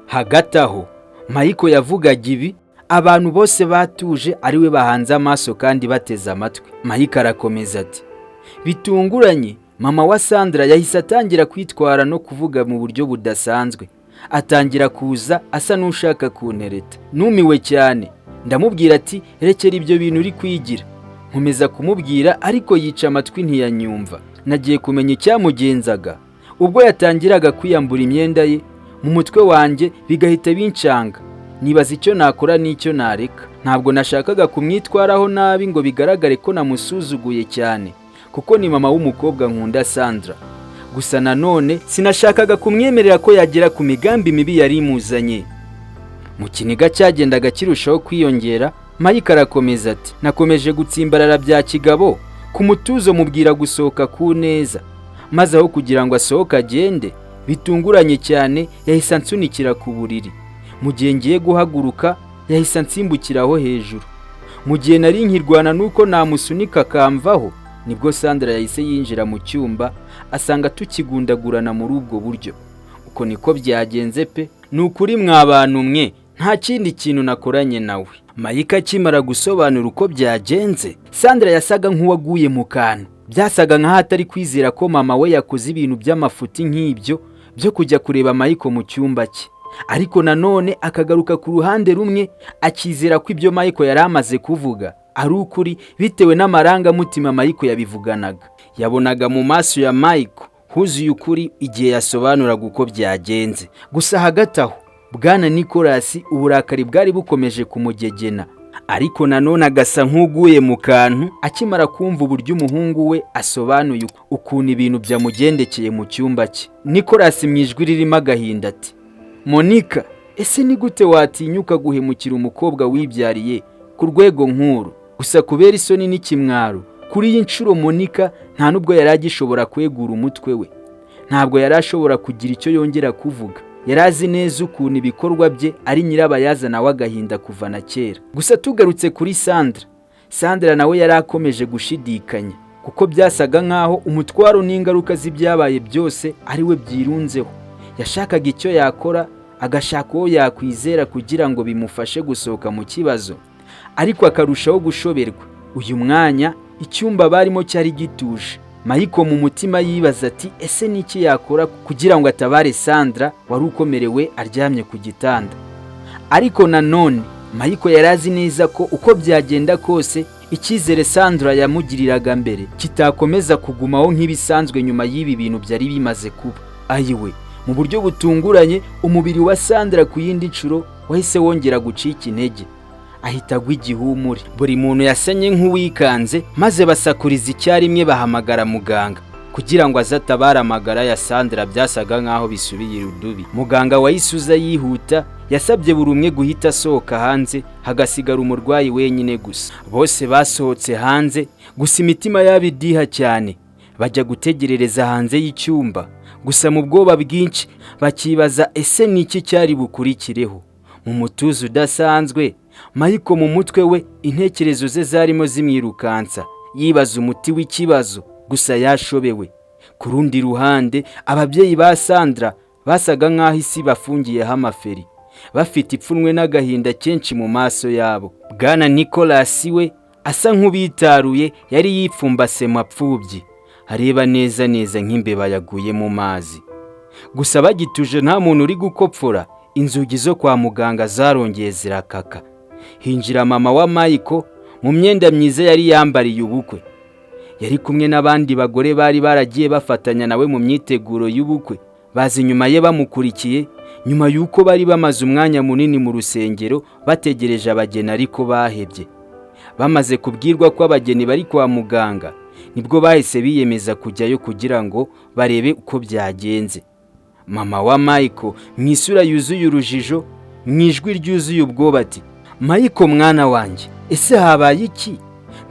Hagati aho Michael yavugaga ibi, abantu bose batuje, ari we bahanze amaso kandi bateze amatwi. Mike arakomeza ati: "Bitunguranye mama wa Sandra yahise atangira kwitwara no kuvuga mu buryo budasanzwe, atangira kuza asa n'ushaka kuntereta. Numiwe cyane, ndamubwira ati: 'Rekera ibyo bintu uri kwigira.' Nkomeza kumubwira, ariko yica amatwi ntiyanyumva. Nagiye kumenya icyamugenzaga ubwo yatangiraga kwiyambura imyenda ye. Mu mutwe wanjye bigahita bincanga, nibaza icyo nakora n'icyo nareka. Ntabwo nashakaga kumwitwaraho nabi ngo bigaragare ko namusuzuguye cyane, kuko ni mama w'umukobwa nkunda Sandra. Gusa nanone sinashakaga kumwemerera ko yagera ku migambi mibi yari imuzanye." Mu kiniga cyagendaga kirushaho kwiyongera, Mike arakomeza ati: "Nakomeje gutsimbarara bya kigabo, ku mutuzo mubwira gusohoka ku neza, maze aho kugira ngo asohoke agende, bitunguranye cyane yahise ansunikira ku buriri. Mu gihe ngiye guhaguruka, yahise ansimbukiraho hejuru. Mu gihe nari nkirwana nuko namusunika akamvaho, nibwo Sandra yahise yinjira mu cyumba, asanga tukigundagurana muri ubwo buryo. Uko niko byagenze pe. Ni ukuri mwa bantu mwe, nta kindi kintu nakoranye nawe." Mayika akimara gusobanura uko byagenze, Sandra yasaga nk'uwaguye mu kantu. Byasaga nk'aho atari kwizera ko mama we yakoze ibintu by'amafuti nk'ibyo byo kujya kureba Mayiko mu cyumba cye, ariko nanone akagaruka ku ruhande rumwe akizera ko ibyo Mayiko yari amaze kuvuga ari ukuri, bitewe n'amarangamutima Mayiko yabivuganaga. Yabonaga mu maso ya Mayiko huzuye ukuri igihe yasobanuraga uko byagenze. Gusa hagati aho, Bwana Nikolasi uburakari bwari bukomeje kumugegena, ariko nanone agasa nk'uguye mu kantu akimara kumva uburyo umuhungu we asobanuye ukuntu ibintu byamugendekeye mu cyumba cye. Nikolasi mu ijwi ririmo agahinda ati: "Monika, ese ni gute watinyuka guhemukira umukobwa wibyariye ku rwego nk'uru?" Gusa kubera isoni n'ikimwaro, kuri iyi nshuro Monika nta nubwo yari agishobora kwegura umutwe we, ntabwo yari ashobora kugira icyo yongera kuvuga. Yari azi neza ukuntu ibikorwa bye ari nyirabayazana w'agahinda kuva na kera. Gusa tugarutse kuri Sandra, Sandra nawe yari akomeje gushidikanya, kuko byasaga nk'aho umutwaro n'ingaruka z'ibyabaye byose ari we byirunzeho. Yashakaga icyo yakora, agashaka uwo yakwizera kugira ngo bimufashe gusohoka mu kibazo, ariko akarushaho gushoberwa. Uyu mwanya icyumba barimo cyari gituje. Mayiko mu mutima yibaza ati: ese ni iki yakora kugira ngo atabare Sandra wari ukomerewe aryamye ku gitanda? Ariko nanone Mayiko yari azi neza ko uko byagenda kose icyizere Sandra yamugiriraga mbere kitakomeza kugumaho nk'ibisanzwe nyuma y'ibi bintu byari bimaze kuba. Ayiwe, mu buryo butunguranye umubiri wa Sandra ku yindi nshuro wahise wongera gucika intege, ahita agwa igihumure. Buri muntu yasenye nk'uwikanze, maze basakuriza icyarimwe bahamagara muganga kugira ngo aze atabare amagara ya Sandra. Byasaga nk'aho bisubiye irudubi. Muganga wahise uza yihuta, yasabye buri umwe guhita asohoka hanze, hagasigara umurwayi wenyine gusa. Bose basohotse hanze, gusa imitima yabo idiha cyane, bajya gutegerereza hanze y'icyumba, gusa mu bwoba bwinshi bakibaza: ese ni iki cyari bukurikireho? Mu mutuzo udasanzwe, Mayiko mu mutwe we intekerezo ze zarimo zimwirukansa, yibaza umuti w'ikibazo, gusa yashobewe. Ku rundi ruhande, ababyeyi ba Sandra basaga nk'aho isi bafungiyeho amaferi, bafite ipfunwe n'agahinda kenshi mu maso yabo. Bwana Nicolas we asa nk'ubitaruye, yari yipfumbase mapfubyi, areba neza neza nk'imbeba yaguye mu mazi. Gusa bagituje, nta muntu uri gukopfora, inzugi zo kwa muganga zarongeye zirakaka, hinjira mama wa Mayiko mu myenda myiza yari yambariye ubukwe. Yari kumwe n'abandi bagore bari baragiye bafatanya nawe mu myiteguro y'ubukwe, baza inyuma ye bamukurikiye, nyuma y'uko bari bamaze umwanya munini mu rusengero bategereje abageni ariko bahebye. Bamaze kubwirwa ko abageni bari kwa muganga, nibwo bahise biyemeza kujyayo kugira ngo barebe uko byagenze. Mama wa Mayiko mu isura yuzuye urujijo, mu ijwi ryuzuye ubwoba ati: "Mayiko mwana wanjye, ese habaye iki?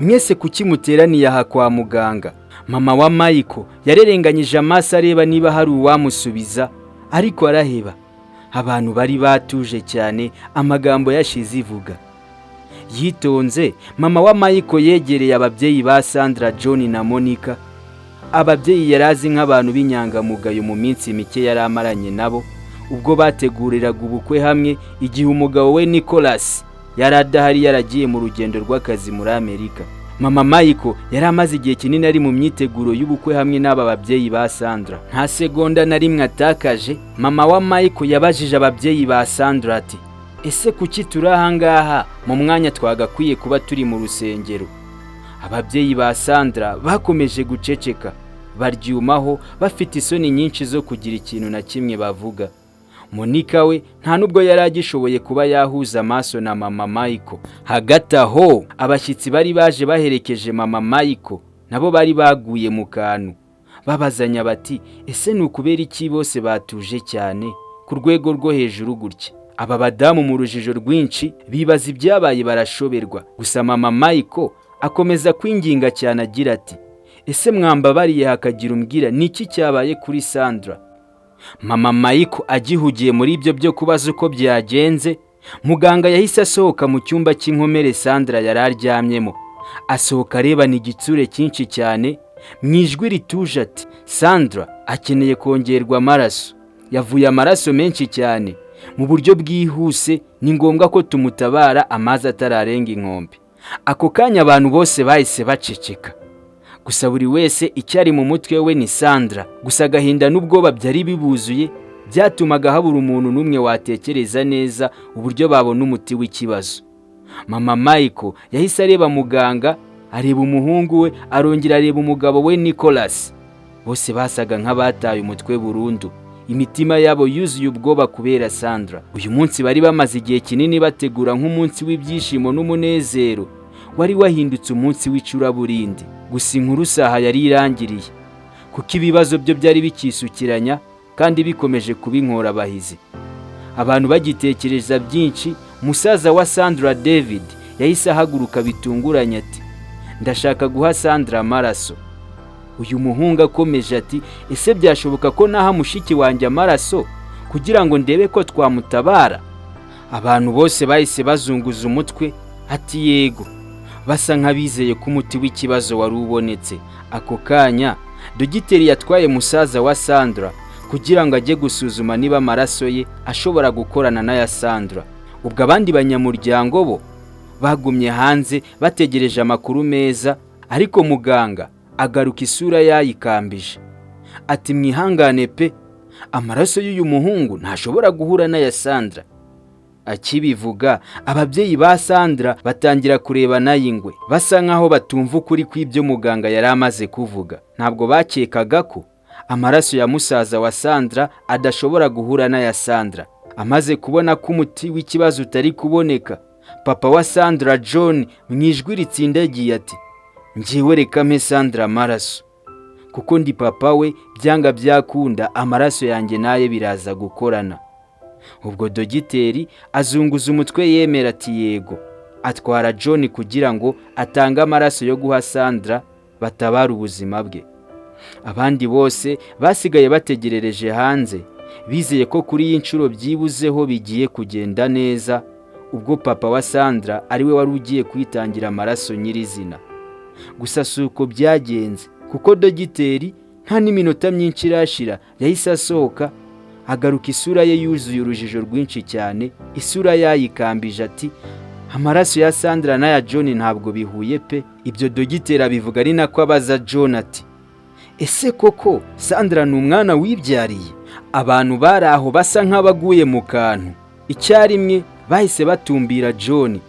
Mwese kuki muteraniye aha kwa muganga?" Mama wa Mayiko yarerenganyije amaso areba niba hari uwamusubiza, ariko araheba. Abantu bari batuje cyane, amagambo yashize ivuga. Yitonze, mama wa Mayiko yegereye ababyeyi ba Sandra, John na Monica, ababyeyi yari azi nk'abantu b'inyangamugayo mu minsi mike yari amaranye nabo ubwo bateguriraga ubukwe hamwe, igihe umugabo we Nicholas yari adahari, yaragiye mu rugendo rw'akazi muri Amerika. Mama Mayiko yari amaze igihe kinini ari mu myiteguro y'ubukwe hamwe n'aba babyeyi ba Sandra. Nta segonda na rimwe atakaje, mama wa Mayiko yabajije ababyeyi ba Sandra ati: "Ese kuki turi aha ngaha mu mwanya twagakwiye kuba turi mu rusengero?" Ababyeyi ba Sandra bakomeje guceceka, baryumaho, bafite isoni nyinshi zo kugira ikintu na kimwe bavuga. Monica we nta nubwo yari agishoboye kuba yahuza amaso na mama Mayiko. Hagati aho, abashyitsi bari baje baherekeje mama Mayiko nabo bari baguye mu kantu, babazanya bati: "Ese ni ukubera iki bose batuje cyane ku rwego rwo hejuru gutya?" Aba badamu mu rujijo rwinshi bibaza ibyabaye, barashoberwa. Gusa mama Mayiko akomeza kwinginga cyane agira ati: "Ese mwambabariye hakagira umbwira ni iki cyabaye kuri Sandra?" Mama Mayiko agihugiye muri ibyo byo kubaza uko byagenze, muganga yahise asohoka mu cyumba cy'inkomere Sandra yari aryamyemo. Asohoka arebana igitsure cyinshi cyane, mu ijwi rituje ati: "Sandra akeneye kongerwa amaraso, yavuye amaraso menshi cyane." Mu buryo bwihuse ni ngombwa ko tumutabara amazi atararenga inkombe. Ako kanya abantu bose bahise baceceka. Gusa buri wese icyari mu mutwe we ni Sandra. Gusa agahinda n'ubwoba byari bibuzuye byatumaga habura umuntu n'umwe watekereza neza uburyo babona umuti w'ikibazo. Mama Michael yahise areba muganga, areba umuhungu we, arongera areba umugabo we Nicholas. Bose basaga nk'abataye umutwe burundu. Imitima yabo yuzuye ubwoba kubera Sandra. Uyu munsi bari bamaze igihe kinini bategura nk'umunsi w'ibyishimo n'umunezero, wari wahindutse umunsi w'icuraburindi. Gusa inkuru saha yari irangiriye, kuko ibibazo byo byari bikisukiranya kandi bikomeje kuba inkorabahizi. Abantu bagitekereza byinshi, musaza wa Sandra David yahise ahaguruka bitunguranye ati: "Ndashaka guha Sandra amaraso." Uyu muhungu akomeje ati: "Ese byashoboka ko naha mushiki wanjye amaraso kugira ngo ndebe ko twamutabara?" Abantu bose bahise bazunguza umutwe ati yego, basa nk'abizeye ko umuti w'ikibazo wari ubonetse. Ako kanya dogiteri yatwaye musaza wa Sandra kugira ngo ajye gusuzuma niba amaraso ye ashobora gukorana n'aya Sandra. Ubwo abandi banyamuryango bo bagumye hanze bategereje amakuru meza, ariko muganga agaruka isura yayikambije ati: "Mwihangane pe, amaraso y'uyu muhungu ntashobora guhura n'aya Sandra." Akibivuga, ababyeyi ba Sandra batangira kureba n'ay'ingwe, basa nk'aho batumva ukuri kw'ibyo muganga yari amaze kuvuga. Ntabwo bakekaga ko amaraso ya musaza wa Sandra adashobora guhura n'aya Sandra. Amaze kubona ko umuti w'ikibazo utari kuboneka, papa wa Sandra John mu ijwi ritsindagiye ati: "Njyewe reka mpe Sandra amaraso, kuko ndi papa we, byanga byakunda amaraso yanjye naye biraza gukorana." Ubwo dogiteri azunguza umutwe yemera ati yego, atwara John kugira ngo atange amaraso yo guha Sandra batabara ubuzima bwe. Abandi bose basigaye bategerereje hanze, bizeye ko kuri iyi nshuro byibuzeho bigiye kugenda neza, ubwo papa wa Sandra ariwe wari ugiye kwitangira amaraso nyirizina. Gusa si uko byagenze, kuko dogiteri nta n'iminota myinshi irashira yahise asohoka, agaruka isura ye yuzuye urujijo rwinshi cyane, isura yayikambije ati: "Amaraso ya Sandra n'aya John ntabwo bihuye pe." Ibyo dogiteri abivuga ari nako abaza John ati: "Ese koko Sandra ni umwana wibyariye?" Abantu bari aho basa nk'abaguye mu kantu. Icyarimwe bahise batumbira John.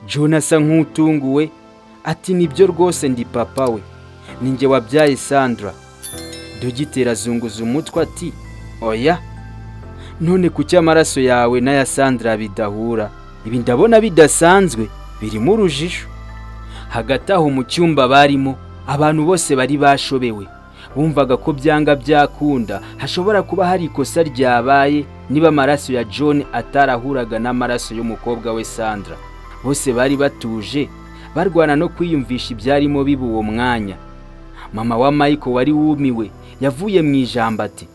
John asa nk'utunguwe ati: "Nibyo rwose, ndi papa we, ni njye wabyaye Sandra." Dogiteri azunguza umutwe ati: "Oya, none kuki amaraso yawe n'aya Sandra bidahura? Ibi ndabona bidasanzwe, birimo urujijo." Hagati aho mu cyumba barimo, abantu bose bari bashobewe, bumvaga ko byanga byakunda hashobora kuba hari ikosa ryabaye niba amaraso ya John atarahuraga n'amaraso y'umukobwa we Sandra. Bose bari batuje, barwana no kwiyumvisha ibyarimo biba uwo mwanya. Mama wa Michael wari wumiwe yavuye mu ijambo ati: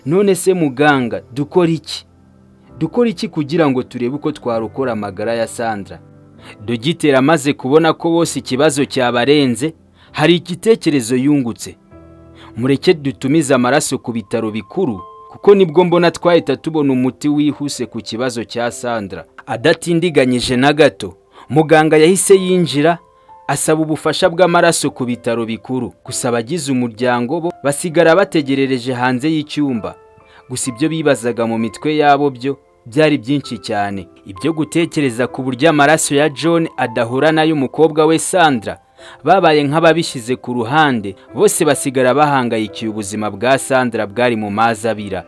"None se muganga, dukora iki? Dukora iki kugira ngo turebe uko twarokora amagara ya Sandra?" Dogiteri amaze kubona ko bose ikibazo cyabarenze, hari igitekerezo yungutse: "Mureke dutumize amaraso ku bitaro bikuru, kuko nibwo mbona twahita tubona umuti wihuse ku kibazo cya Sandra." Adatindiganyije na gato, muganga yahise yinjira asaba ubufasha bw'amaraso ku bitaro bikuru. Gusa abagize umuryango bo basigara bategerereje hanze y'icyumba. Gusa ibyo bibazaga mu mitwe yabo byo byari byinshi cyane. Ibyo gutekereza ku buryo amaraso ya John adahura n'ay'umukobwa we Sandra babaye nk'ababishyize ku ruhande, bose basigara bahangayikiye ubuzima bwa Sandra bwari mu mazi abira.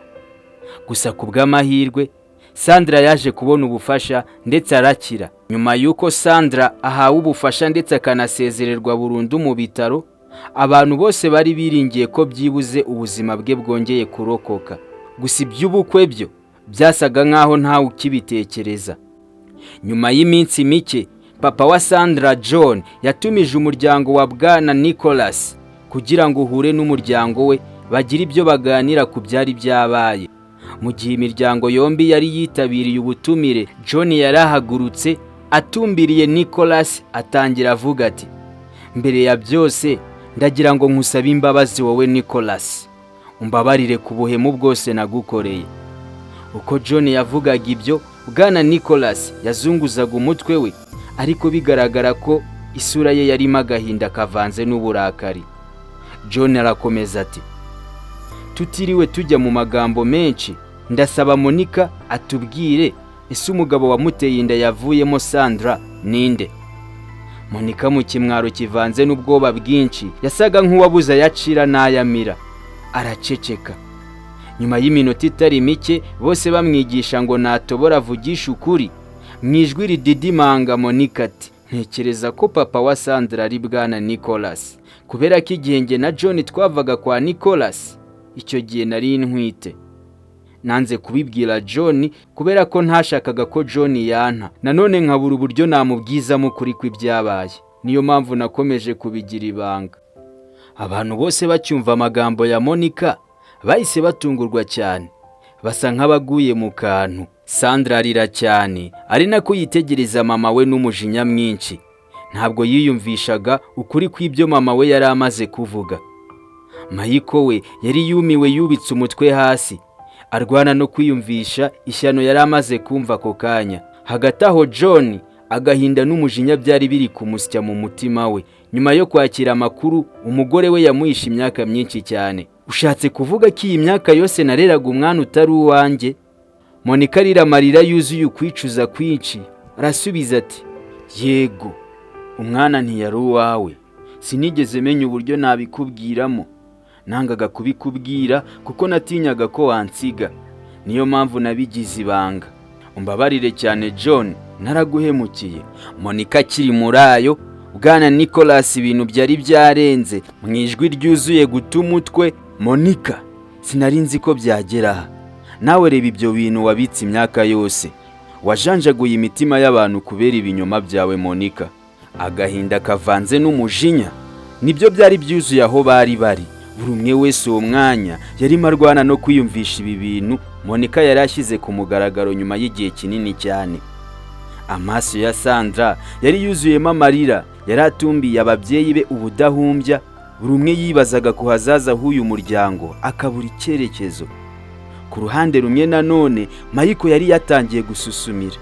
Gusa ku bw'amahirwe, Sandra yaje kubona ubufasha ndetse arakira. Nyuma y'uko Sandra ahawe ubufasha ndetse akanasezererwa burundu mu bitaro, abantu bose bari biringiye ko byibuze ubuzima bwe bwongeye kurokoka. Gusa iby'ubukwe byo byasaga nk'aho ntawe ukibitekereza. Nyuma y'iminsi mike, papa wa Sandra John yatumije umuryango wa bwana Nicholas kugira ngo uhure n'umuryango we, bagire ibyo baganira ku byari byabaye. Mu gihe imiryango yombi yari yitabiriye ubutumire, John yarahagurutse atumbiriye Nicholas, atangira avuga ati: "Mbere ya byose ndagira ngo nkusabe imbabazi wowe Nicholas, umbabarire ku buhemu bwose nagukoreye." Uko John yavugaga ibyo, bwana Nicholas yazunguzaga umutwe we, ariko bigaragara ko isura ye yarimo agahinda kavanze n'uburakari. John arakomeza ati: "Tutiriwe tujya mu magambo menshi, ndasaba Monica atubwire, ese umugabo wamuteye inda yavuyemo Sandra ninde?" Monica mu kimwaro kivanze n'ubwoba bwinshi yasaga nk'uwabuze ayacira n'ayamira, araceceka. Nyuma y'iminota itari mike bose bamwigisha ngo natobora avugishe ukuri, mu ijwi rididimanga Monica ati: "Ntekereza ko papa wa Sandra ari bwana Nicholas, kubera ko igihe njye na John twavaga kwa Nicholas, icyo gihe nari ntwite. Nanze kubibwira John kubera ko ntashakaga ko John yanta, nanone nkabura uburyo namubwizamo ukuri kw'ibyabaye. Niyo mpamvu nakomeje kubigira ibanga." Abantu bose bacyumva amagambo ya Monica bahise batungurwa cyane, basa nk'abaguye mu kantu. Sandra arira cyane ari nako yitegereza mama we n'umujinya mwinshi. Ntabwo yiyumvishaga ukuri kw'ibyo mama we yari amaze kuvuga. Michael we yari yumiwe, yubitse umutwe hasi, arwana no kwiyumvisha ishyano yari amaze kumva ako kanya. Hagati aho John, agahinda n'umujinya byari biri kumusya mu mutima we nyuma yo kwakira amakuru umugore we yamuhishe imyaka myinshi cyane. "Ushatse kuvuga ko iyi myaka yose nareraga umwana utari uwanjye?" Monica arira amarira yuzuye ukwicuza kwinshi, arasubiza ati: "Yego, umwana ntiyari uwawe. Sinigeze menya uburyo nabikubwiramo. Nangaga kubikubwira kuko natinyaga ko wansiga, niyo mpamvu nabigize ibanga. Umbabarire cyane John, naraguhemukiye." Monica akiri muri ayo, bwana Nicholas ibintu byari byarenze. Mu ijwi ryuzuye guta umutwe: "Monica, sinari nzi ko byagera aha. Nawe reba ibyo bintu wabitse imyaka yose. Wajanjaguye imitima y'abantu kubera ibinyoma byawe, Monica." Agahinda kavanze n'umujinya nibyo byari byuzuye aho bari bari. Buri umwe wese uwo mwanya yarimo arwana no kwiyumvisha ibi bintu Monica yari ashyize ku mugaragaro nyuma y'igihe kinini cyane. Amaso ya Sandra yari yuzuyemo amarira, yari atumbiye ababyeyi be ubudahumbya. Buri umwe yibazaga ku hazaza h'uyu muryango akabura icyerekezo. Ku ruhande rumwe nanone, Michael yari yatangiye gususumira,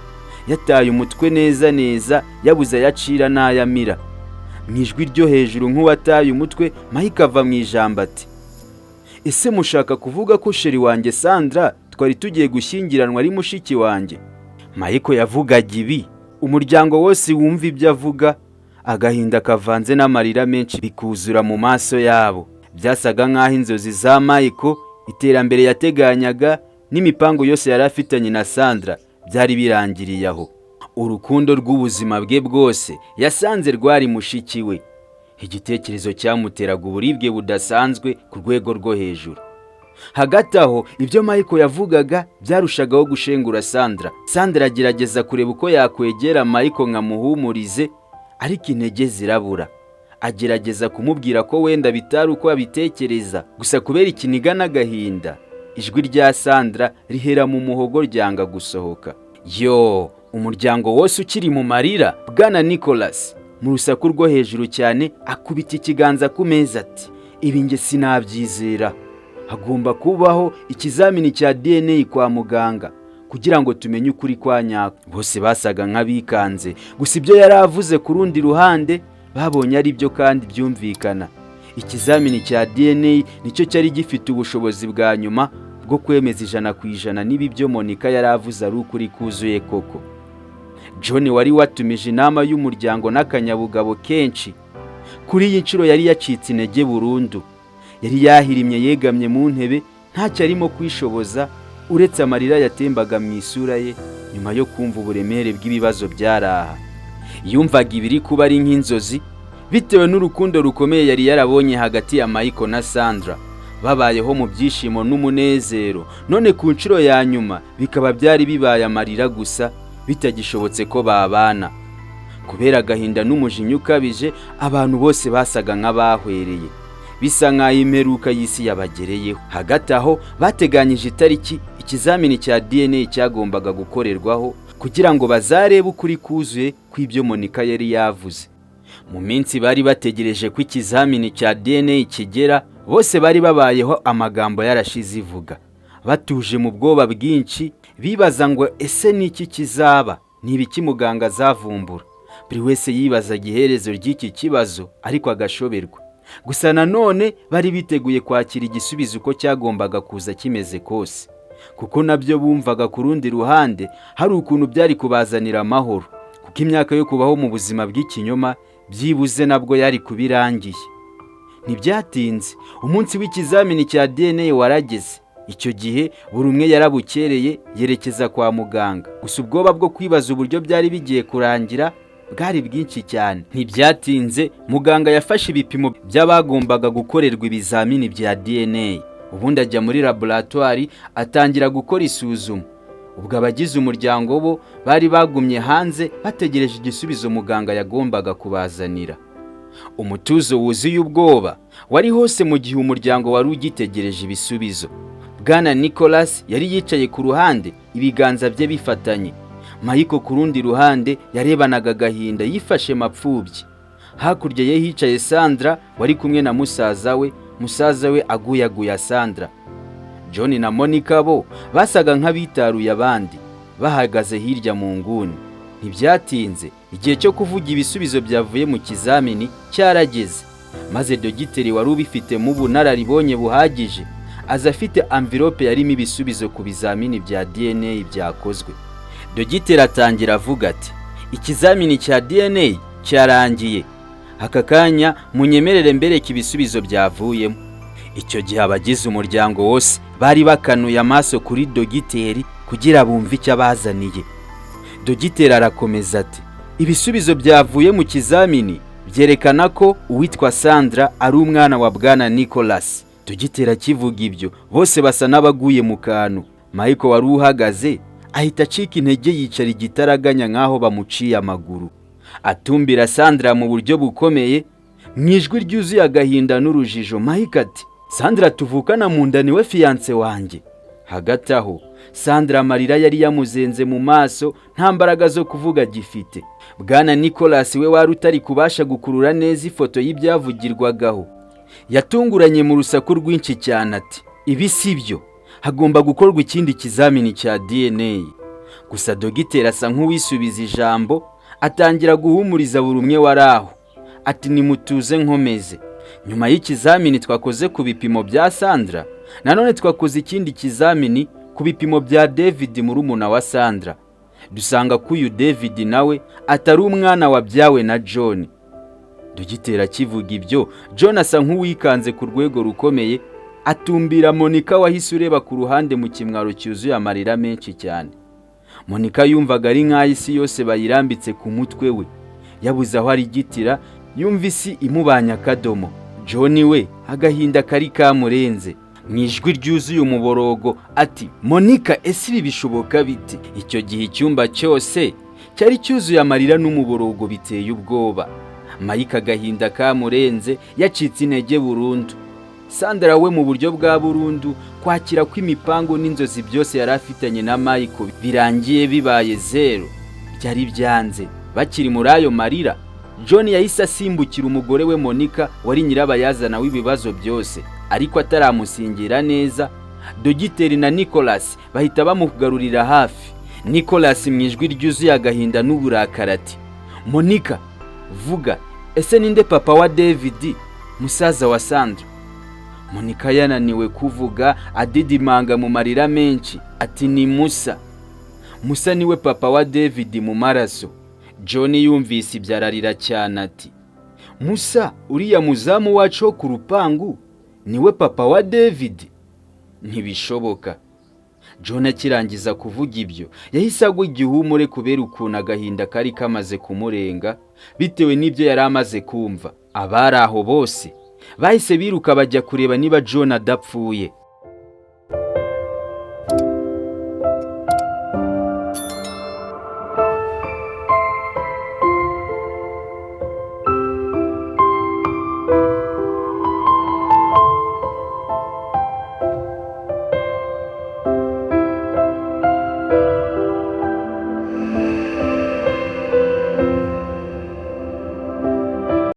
yataye umutwe neza neza, yabuze ayacira n'ayamira. Mu ijwi ryo hejuru nk'uwataye umutwe, Michael ava mu ijambo ati: "Ese mushaka kuvuga ko chérie wanjye Sandra twari tugiye gushyingiranwa ari mushiki wanjye?" Michael yavugaga ibi, umuryango wose wumva ibyo avuga, agahinda kavanze n'amarira menshi bikuzura mu maso yabo. Byasaga nk'aho inzozi za Michael, iterambere yateganyaga n'imipango yose yari afitanye na Sandra byari birangiriye aho. Urukundo rw'ubuzima bwe bwose yasanze rwari mushiki we. Igitekerezo cyamuteraga uburibwe budasanzwe ku rwego rwo hejuru. Hagati aho, ibyo Michael yavugaga byarushagaho gushengura Sandra. Sandra agerageza kureba uko yakwegera Michael ngo amuhumurize, ariko intege zirabura. Agerageza kumubwira ko wenda bitari uko abitekereza, gusa kubera ikiniga n'agahinda, ijwi rya Sandra rihera mu muhogo ryanga gusohoka. Yo, umuryango wose ukiri mu marira, bwana Nicholas mu rusaku rwo hejuru cyane akubita ikiganza ku meza ati: "Ibi nge sinabyizera. Hagomba kubaho ikizamini cya DNA kwa muganga kugira ngo tumenye ukuri kwa nyako." Bose basaga nk'abikanze, gusa ibyo yari avuze ku rundi ruhande babonye ari byo kandi byumvikana. Ikizamini cya DNA nicyo cyari gifite ubushobozi bwa nyuma bwo kwemeza 100% niba ibyo Monica yari avuze ari ukuri kuzuye koko. John wari watumije inama y'umuryango n'akanyabugabo kenshi, kuri iyi nshuro yari yacitse intege burundu. Yari yahirimye, yegamye mu ntebe, ntacyo arimo kwishoboza uretse amarira yatembaga mu isura ye nyuma yo kumva uburemere bw'ibibazo byari aha. Yumvaga ibiri kuba ari nk'inzozi bitewe n'urukundo rukomeye yari yarabonye hagati ya Michael na Sandra, babayeho mu byishimo n'umunezero, none ku nshuro ya nyuma bikaba byari bibaye amarira gusa, bitagishobotse ko babana. Kubera agahinda n'umujinya ukabije, abantu bose basaga nk'abahwereye, bisa nk'aho imperuka y'isi yabagereyeho. Hagati aho, bateganyije itariki ikizamini cya DNA cyagombaga gukorerwaho kugira ngo bazarebe ukuri kuzuye kw'ibyo Monica yari yavuze. Mu minsi bari bategereje ko ikizamini cya DNA kigera, bose bari babayeho amagambo yarashize ivuga. Batuje mu bwoba bwinshi, bibaza ngo: "Ese ni iki kizaba? Ni ibiki muganga azavumbura?" Buri wese yibazaga iherezo ry'iki kibazo, ariko agashoberwa. Gusa nanone bari biteguye kwakira igisubizo uko cyagombaga kuza kimeze kose, kuko nabyo bumvaga ku rundi ruhande hari ukuntu byari kubazanira amahoro, kuko imyaka yo kubaho mu buzima bw'ikinyoma byibuze nabwo yari kuba irangiye. Ntibyatinze, umunsi w'ikizamini cya DNA warageze. Icyo gihe buri umwe yarabukereye yerekeza kwa muganga. Gusa ubwoba bwo kwibaza uburyo byari bigiye kurangira bwari bwinshi cyane. Ntibyatinze, muganga yafashe ibipimo by'abagombaga gukorerwa ibizamini bya DNA, ubundi ajya muri laboratwari atangira gukora isuzuma. Ubwo abagize umuryango bo bari bagumye hanze bategereje igisubizo muganga yagombaga kubazanira. Umutuzo wuzuye ubwoba wari hose mu gihe umuryango wari ugitegereje ibisubizo. Bwana Nicholas yari yicaye ku ruhande, ibiganza bye bifatanye. Michael ku rundi ruhande yarebanaga agahinda, yifashe mapfubyi. Hakurya ye hicaye Sandra wari kumwe na musaza we, musaza we aguyaguya Sandra. John na Monica bo basaga nk'abitaruye abandi, bahagaze hirya mu nguni. Ntibyatinze, igihe cyo kuvuga ibisubizo byavuye mu kizamini cyarageze, maze dogiteri wari ubifitemo ubunararibonye buhagije aza afite enveloppe yarimo ibisubizo ku bizamini bya DNA byakozwe. Dogiteri atangira avuga ati: "Ikizamini cya DNA cyarangiye. Aka kanya munyemerere mbereke ibisubizo byavuyemo." Icyo gihe abagize umuryango wose bari bakanuye amaso kuri dogiteri kugira bumve icyo abazaniye. Dogiteri arakomeza ati: "Ibisubizo byavuye mu kizamini byerekana ko uwitwa Sandra ari umwana wa Bwana Nicholas." Dogiteri akivuga ibyo, bose basa n'abaguye mu kantu. Michael wari uhagaze ahita acika intege, yicara igitaraganya nk'aho bamuciye amaguru, atumbira Sandra mu buryo bukomeye. Mu ijwi ryuzuye agahinda n'urujijo, Mike ati: "Sandra tuvukana mu nda niwe fiancé wanjye?" Hagati aho Sandra amarira yari yamuzenze mu maso, nta mbaraga zo kuvuga agifite. Bwana Nicholas we wari utari kubasha gukurura neza ifoto y'ibyavugirwagaho, yatunguranye mu rusaku rwinshi cyane ati: "Ibi si byo, hagomba gukorwa ikindi kizamini cya DNA." Gusa dogiteri asa nk'uwisubiza ijambo, atangira guhumuriza buri umwe wari aho, ati: "Nimutuze nkomeze. Nyuma y'ikizamini twakoze ku bipimo bya Sandra, nanone twakoze ikindi kizamini ku bipimo bya David, murumuna wa Sandra, dusanga ko uyu David nawe atari umwana wabyawe na John." Dogiteri akivuga ibyo, John asa nk'uwikanze ku rwego rukomeye, atumbira Monica wahise ureba ku ruhande mu kimwaro cyuzuye amarira menshi cyane. Monica yumvaga ari nk'aho isi yose bayirambitse ku mutwe we, yabuze aho arigitira, yumva isi imubanye akadomo. John we agahinda kari kamurenze. Mu ijwi ryuzuye umuborogo ati: "Monica, ese ibi bishoboka bite?" Icyo gihe icyumba cyose cyari cyuzuye amarira n'umuborogo biteye ubwoba. Mike agahinda kamurenze, yacitse intege burundu. Sandra we mu buryo bwa burundu kwakira ko imipango n'inzozi byose yari afitanye na Michael birangiye bibaye zero byari byanze. Bakiri muri ayo marira, John yahise asimbukira umugore we Monica wari nyirabayazana w'ibibazo byose, ariko ataramusingira neza, dogiteri na Nicholas bahita bamugarurira hafi. Nicholas mu ijwi ryuzuye agahinda n'uburakari ati: "Monica, vuga, ese ninde papa wa David, musaza wa Sandra?" Monica yananiwe kuvuga, adidimanga mu marira menshi ati: "Ni Musa. Musa niwe papa wa David mu maraso." John yumvise ibyo ararira cyane ati: "Musa, uriya muzamu wacu wo ku rupangu, niwe papa wa David? Ntibishoboka." John akirangiza kuvuga ibyo yahise agwa igihumure kubera ukuntu agahinda kari kamaze kumurenga bitewe n'ibyo yari amaze kumva. Abari aho bose bahise biruka bajya kureba niba John adapfuye.